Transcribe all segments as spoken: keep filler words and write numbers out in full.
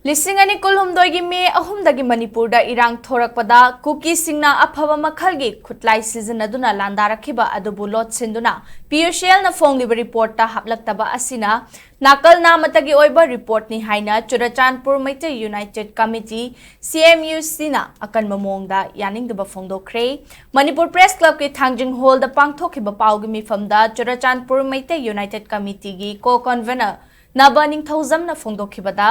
ꯂꯤꯁꯤꯡ ꯑꯅꯤ ꯀꯨꯟꯍꯨꯝꯗꯣꯏꯒꯤ ꯃꯦ ꯑꯍꯨꯝꯗꯒꯤ ꯃꯅꯤꯄꯨꯔꯗ ꯏꯔꯥꯡ ꯊꯣꯔꯛꯄꯗ ꯀꯨꯀꯤꯁꯤꯡꯅ ꯑꯐꯕ ꯃꯈꯜꯒꯤ ꯈꯨꯠꯂꯥꯏ ꯁꯤꯖꯤꯟꯅꯗꯨꯅ ꯂꯥꯟꯗꯥꯔꯛꯈꯤꯕ ꯑꯗꯨꯕꯨ ꯂꯣꯠꯁꯤꯟꯗꯨꯅ P U C Lꯅ ꯐꯣꯡꯂꯤꯕ ꯔꯤꯄꯣꯔꯠꯇ ꯍꯥꯞꯂꯛꯇꯕ ꯑꯁꯤꯅ ꯅꯥꯀꯜ ꯅꯥꯃꯇꯒꯤ ꯑꯣꯏꯕ ꯔꯤꯄꯣꯔꯠꯅꯤ ꯍꯥꯏꯅ Churachandpur Meitei United committee, C M U Cꯅ ꯑꯀꯟꯕ ꯃꯑꯣꯡꯗ ꯌꯥꯅꯤꯡꯗꯕ ꯐꯣꯡꯗꯣꯛꯈ꯭ꯔꯦ꯫ ꯃꯅꯤꯄꯨꯔ ꯄ꯭ꯔꯦꯁ ꯀ꯭ꯂꯕꯀꯤ ꯊꯥꯡꯖꯤꯡ ꯍꯣꯜꯗ ꯄꯥꯡꯊꯣꯛꯈꯤꯕ ꯄꯥꯎꯒꯤ ꯃꯤꯐꯝꯗ ꯆꯨꯔꯆꯥꯟꯄꯨꯔ ꯃꯩꯇꯩ ꯌꯨꯅꯥꯏꯇꯦꯗ ꯀꯃꯤꯇꯤꯒꯤ ꯀꯣ ꯀꯟꯚꯦꯅꯔ ꯅꯕ ꯅꯤꯡꯊꯧꯖꯝꯅ ꯐꯣꯡꯗꯣꯛꯈꯤꯕꯗ,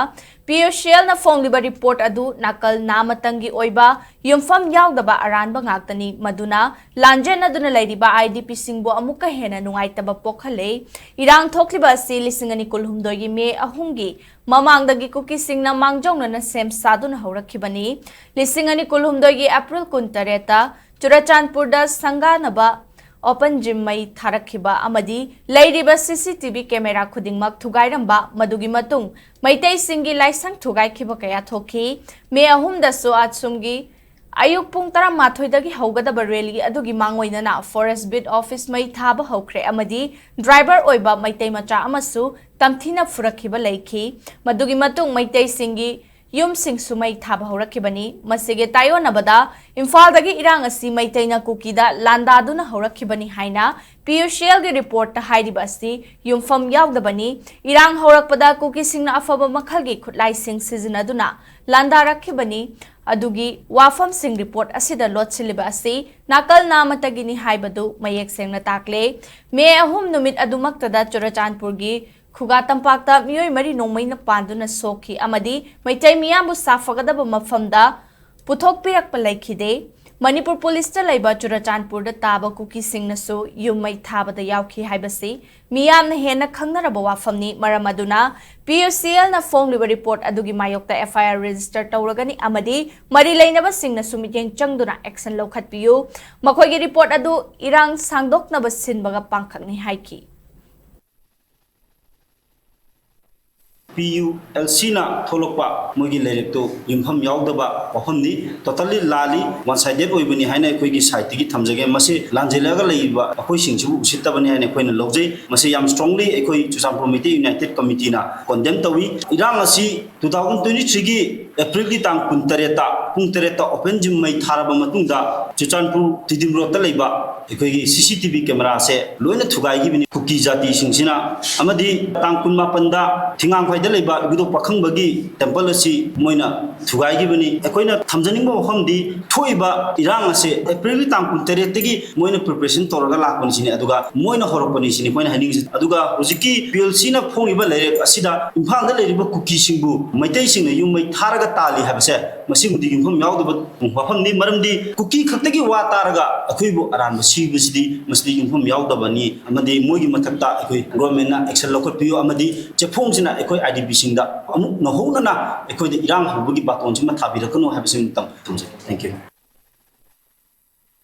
P U C Lꯅ ꯐꯣꯡꯂꯤꯕ ꯔꯤꯄꯣꯔꯠ ꯑꯗꯨ ꯅꯥꯀꯜ ꯅꯥꯃꯇꯪꯒꯤ ꯑꯣꯏꯕ ꯌꯨꯝꯐꯝ ꯌꯥꯎꯗꯕ ꯑꯔꯥꯟꯕ ꯉꯥꯛꯇꯅꯤ, ꯃꯗꯨꯅ ꯂꯥꯟꯖꯦꯟꯅꯗꯨꯅ ꯂꯩꯔꯤꯕ I D Pꯁꯤꯡꯕꯨ ꯑꯃꯨꯛꯀ ꯍꯦꯟꯅ ꯅꯨꯡꯉꯥꯏꯇꯕ ꯄꯣꯛꯍꯜꯂꯦ꯫ ꯏꯔꯥꯡ ꯊꯣꯛꯂꯤꯕ ꯑꯁꯤ ꯂꯤꯁꯤꯡ ꯑꯅꯤ ꯀꯨꯟꯍꯨꯝꯗꯣꯏꯒꯤ ꯃꯦ ꯑꯍꯨꯝꯒꯤ ꯃꯃꯥꯡꯗꯒꯤ ꯀꯨꯀꯤꯁꯤꯡꯅ ꯃꯥꯡꯖꯧꯅꯅ ꯁꯦꯝ ꯁꯥꯗꯨꯅ ꯍꯧꯔꯛꯈꯤꯕꯅꯤ꯫ ꯂꯤꯁꯤꯡ ꯑꯅꯤ ꯀꯨꯟꯍꯨꯝꯗꯣꯏꯒꯤ ꯑꯦꯄ꯭ꯔꯤꯜ ꯀꯨꯟꯇꯔꯦꯠꯇ ꯆꯨꯔꯆꯥꯟꯄꯨꯔꯗ ꯁꯪꯒꯥꯅꯕ open gym ꯃꯩ ꯊꯥꯔꯛꯈꯤꯕ ꯑꯃꯗꯤ ꯂꯩꯔꯤꯕ C C T V camera ꯈꯨꯗꯤꯡꯃꯛ ꯊꯨꯒꯥꯏꯔꯝꯕ, ꯃꯗꯨꯒꯤ ꯃꯇꯨꯡ ꯃꯩꯇꯩꯁꯤꯡꯒꯤ ꯂꯥꯏꯁꯪ ꯊꯨꯒꯥꯏꯈꯤꯕ ꯀꯌꯥ ꯊꯣꯛꯈꯤ꯫ ꯃꯦ ꯑꯍꯨꯝꯗꯁꯨ ꯑꯁꯨꯝꯒꯤ ꯑꯌꯨꯛ ꯄꯨꯡ ꯇꯔꯥꯃꯥꯊꯣꯏꯗꯒꯤ ꯍꯧꯒꯗꯕ rally ꯑꯗꯨꯒꯤ ꯃꯥꯡꯑꯣꯏꯅꯅ Forest Beat Office ꯃꯩ ꯊꯥꯕ ꯍꯧꯈ꯭ꯔꯦ ꯑꯃꯗꯤ driver ꯑꯣꯏꯕ ꯃꯩꯇꯩ ꯃꯆꯥ ꯑꯃꯁꯨ ꯇꯝꯊꯤꯅ ꯐꯨꯔꯛꯈꯤꯕ ꯂꯩꯈꯤ꯫ ꯃꯗꯨꯒꯤ ꯃꯇꯨꯡ ꯃꯩꯇꯩꯁꯤꯡꯒꯤ ꯌꯨꯝꯁꯤꯡꯁꯨ ꯃꯩ ꯊꯥꯕ ꯍꯧꯔꯛꯈꯤꯕꯅꯤ꯫ ꯃꯁꯤꯒꯤ ꯇꯥꯏꯑꯣꯟꯅꯕꯗ ꯏꯝꯐꯥꯜꯗꯒꯤ ꯏꯔꯥꯡ ꯑꯁꯤ ꯃꯩꯇꯩꯅ ꯀꯨꯀꯤꯗ ꯂꯥꯟꯗꯥꯗꯨꯅ ꯍꯧꯔꯛꯈꯤꯕꯅꯤ ꯍꯥꯏꯅ P U C Lꯒꯤ ꯔꯤꯄꯣꯔꯠꯇ ꯍꯥꯏꯔꯤꯕ ꯑꯁꯤ ꯌꯨꯝꯐꯝ ꯌꯥꯎꯗꯕꯅꯤ꯫ ꯏꯔꯥꯡ ꯍꯧꯔꯛꯄꯗ ꯀꯨꯀꯤꯁꯤꯡꯅ ꯑꯐꯕ ꯃꯈꯜꯒꯤ ꯈꯨꯠꯂꯥꯏꯁꯤꯡ ꯁꯤꯖꯤꯟꯅꯗꯨꯅ ꯂꯥꯟꯗꯥꯔꯛꯈꯤꯕꯅꯤ꯫ ꯑꯗꯨꯒꯤ ꯋꯥꯐꯝꯁꯤꯡ ꯔꯤꯄꯣꯔꯠ ꯑꯁꯤꯗ ꯂꯣꯠꯁꯤꯜꯂꯤꯕ ꯑꯁꯤ ꯅꯥꯀꯜ ꯅꯥꯃꯇꯒꯤꯅꯤ ꯍꯥꯏꯕꯗꯨ ꯃꯌꯦꯛ ꯁꯦꯡꯅ ꯇꯥꯛꯂꯦ꯫ ꯃꯦ ꯑꯍꯨꯝ ꯅꯨꯃꯤꯠ ꯑꯗꯨꯃꯛꯇꯗ ꯆꯨꯔꯆꯥꯟꯄꯨꯔꯒꯤ ꯈꯨꯒꯥ ꯇꯝꯄꯥꯛꯇ ꯃꯤꯑꯣꯏ ꯃꯔꯤ ꯅꯣꯡꯃꯩꯅ ꯄꯥꯟꯗꯨꯅ ꯁꯣꯛꯈꯤ ꯑꯃꯗꯤ ꯃꯩꯇꯩ ꯃꯤꯌꯥꯝꯕꯨ ꯁꯥꯐꯒꯗꯕ ꯃꯐꯝꯗ ꯄꯨꯊꯣꯛꯄꯤꯔꯛꯄ ꯂꯩꯈꯤꯗꯦ꯫ ꯃꯅꯤꯄꯨꯔ ꯄꯨꯂꯤꯁꯇ ꯂꯩꯕ ꯆꯨꯔꯆꯥꯟꯄꯨꯔꯗ ꯇꯥꯕ ꯀꯨꯀꯤꯁꯤꯡꯅꯁꯨ ꯌꯨꯝ ꯃꯩ ꯊꯥꯕꯗ ꯌꯥꯎꯈꯤ ꯍꯥꯏꯕꯁꯤ ꯃꯤꯌꯥꯝꯅ ꯍꯦꯟꯅ ꯈꯪꯅꯔꯕ ꯋꯥꯐꯝꯅꯤ꯫ ꯃꯔꯝ ꯑꯗꯨꯅ P U C Lꯅ ꯐꯣꯡꯂꯤꯕ ꯔꯤꯄꯣꯔꯠ ꯑꯗꯨꯒꯤ ꯃꯥꯌꯣꯛꯇ F I R register ꯇꯧꯔꯒꯅꯤ ꯑꯃꯗꯤ ꯃꯔꯤ ꯂꯩꯅꯕꯁꯤꯡꯅꯁꯨ ꯃꯤꯠꯌꯦꯡ ꯆꯪꯗꯨꯅ action ꯂꯧꯈꯠꯄꯤꯌꯨ꯫ ꯃꯈꯣꯏꯒꯤ ꯔꯤꯄꯣꯔꯠ ꯑꯗꯨ ꯏꯔꯥꯡ ꯁꯥꯡꯗꯣꯛꯅꯕ ꯁꯤꯟꯕꯒ ꯄꯥꯡꯈꯛꯅꯤ ꯍꯥꯏꯈꯤ꯫ ꯄꯤ ꯌꯨ ꯑꯦꯜ ꯁꯤꯅ ꯊꯣꯛꯂꯛꯄ ꯃꯣꯏꯒꯤ ꯂꯥꯏꯔꯤꯛꯇꯨ ꯌꯨꯝꯐꯝ ꯌꯥꯎꯗꯕ ꯋꯥꯐꯝꯅꯤ꯫ Totally ꯂꯥꯜꯂꯤ, one sided ꯑꯣꯏꯕꯅꯤ ꯍꯥꯏꯅ ꯑꯩꯈꯣꯏꯒꯤ side ꯇꯒꯤ ꯊꯝꯖꯒꯦ꯫ ꯃꯁꯤ ꯂꯥꯟꯖꯦꯜꯂꯒ ꯂꯩꯔꯤꯕ ꯑꯩꯈꯣꯏꯁꯤꯡꯁꯤꯕꯨ ꯎꯁꯤꯠꯇꯕꯅꯤ ꯍꯥꯏꯅ ꯑꯩꯈꯣꯏꯅ ꯂꯧꯖꯩ꯫ ꯃꯁꯤ ꯌꯥꯝ strongly ꯑꯩꯈꯣꯏ ꯆꯨꯔꯆꯥꯟꯄꯨꯔ ꯃꯩꯇꯩ United Committee ꯅ condemn ꯇꯧꯏ꯫ ꯏꯔꯥꯡ ꯑꯁꯤ two thousand twenty three ꯒꯤ April ꯒꯤ ꯇꯥꯡ ꯀꯨꯟ ꯇꯔꯦꯠꯇ ꯄꯨꯡ ꯇꯔꯦꯠꯇ open gym ꯃꯩ ꯊꯥꯔꯕ ꯃꯇꯨꯡꯗ ꯆꯨꯔꯆꯥꯟꯄꯨꯔ ꯇꯤꯗꯤꯝ ꯔꯣꯗꯇ ꯂꯩꯕ ꯑꯩꯈꯣꯏꯒꯤ C C T V camera ꯁꯦ ꯂꯣꯏꯅ ꯊꯨꯒꯥꯏꯈꯤꯕꯅꯤ꯫ ꯀꯨꯀꯤ ꯖꯥꯇꯤꯁꯤꯡꯁꯤꯅ ꯑꯃꯗꯤ ꯇꯥꯡ ꯀꯨꯟ ꯃꯥꯄꯟꯗ ꯊꯤꯉꯥꯡꯈꯩꯗ ꯂꯩꯕ ꯏꯕꯨꯙꯧ ꯄꯥꯈꯪꯕꯒꯤ temple ꯑꯁꯤ ꯃꯣꯏꯅ ꯊꯨꯒꯥꯏꯈꯤꯕꯅꯤ꯫ ꯑꯩꯈꯣꯏꯅ ꯊꯝꯖꯅꯤꯡꯕ ꯋꯥꯐꯝꯗꯤ ꯊꯣꯛꯏꯕ ꯏꯔꯥꯡ ꯑꯁꯦ April ꯒꯤ ꯇꯥꯡ ꯀꯨꯟ ꯇꯔꯦꯠꯇꯒꯤ ꯃꯣꯏꯅ preparation ꯇꯧꯔꯒ ꯂꯥꯛꯄꯅꯤ ꯁꯤꯅꯤ, ꯑꯗꯨꯒ ꯃꯣꯏꯅ ꯍꯧꯔꯛꯄꯅꯤ ꯁꯤꯅꯤ ꯑꯩꯈꯣꯏꯅ ꯍꯥꯏꯅꯤꯡꯉꯤꯁꯤ꯫ ꯑꯗꯨꯒ ꯍꯧꯖꯤꯛꯀꯤ P L C ꯅ ꯐꯣꯡꯉꯤꯕ ꯂꯥꯏꯔꯤꯛ ꯑꯁꯤꯗ ꯏꯝꯐꯥꯜꯗ ꯂꯩꯔꯤꯕ ꯀꯨꯀꯤꯁꯤꯡꯕꯨ ꯃꯩꯇꯩꯁꯤꯡꯅ ꯌꯨꯝ ꯃꯩ ꯊꯥꯔꯒ ꯇꯥꯜꯂꯤ ꯍꯥꯏꯕꯁꯦ ꯃꯁꯤꯕꯨꯗꯤ ꯌꯨꯝꯐꯝ ꯌꯥꯎꯗꯕ ꯋꯥꯐꯝꯅꯤ꯫ ꯃꯔꯝꯗꯤ ꯀꯨꯀꯤ ꯈꯛꯇꯒꯤ ꯋꯥ ꯇꯥꯔꯒ ꯑꯩꯈꯣꯏꯕꯨ ꯑꯔꯥꯟꯕ ꯁꯤꯕꯁꯤꯗꯤ ꯃꯁꯤꯗꯤ ꯌꯨꯝꯐꯝ ꯌꯥꯎꯗꯕꯅꯤ, ꯑꯃꯗꯤ ꯃꯣꯏꯒꯤ ꯃꯊꯛꯇ ꯑꯩꯈꯣꯏ government ꯅ action ꯂꯧꯈꯠꯄꯤꯌꯨ, ꯑꯃꯗꯤ ꯆꯦꯐꯣꯡꯁꯤꯅ ꯑꯩꯈꯣꯏ I D P ꯁꯤꯡꯗ ꯑꯃꯨꯛ ꯅꯧꯍꯧꯅꯅ ꯑꯩꯈꯣꯏꯗ ꯏꯔꯥꯡ ꯍꯧꯕꯒꯤ ꯕꯥꯇꯣꯟꯁꯤꯃ ꯊꯥꯕꯤꯔꯛꯀꯅꯨ ꯍꯥꯏꯕꯁꯤꯃꯇꯪ ꯊꯝꯖꯒꯦ꯫ Thank you꯫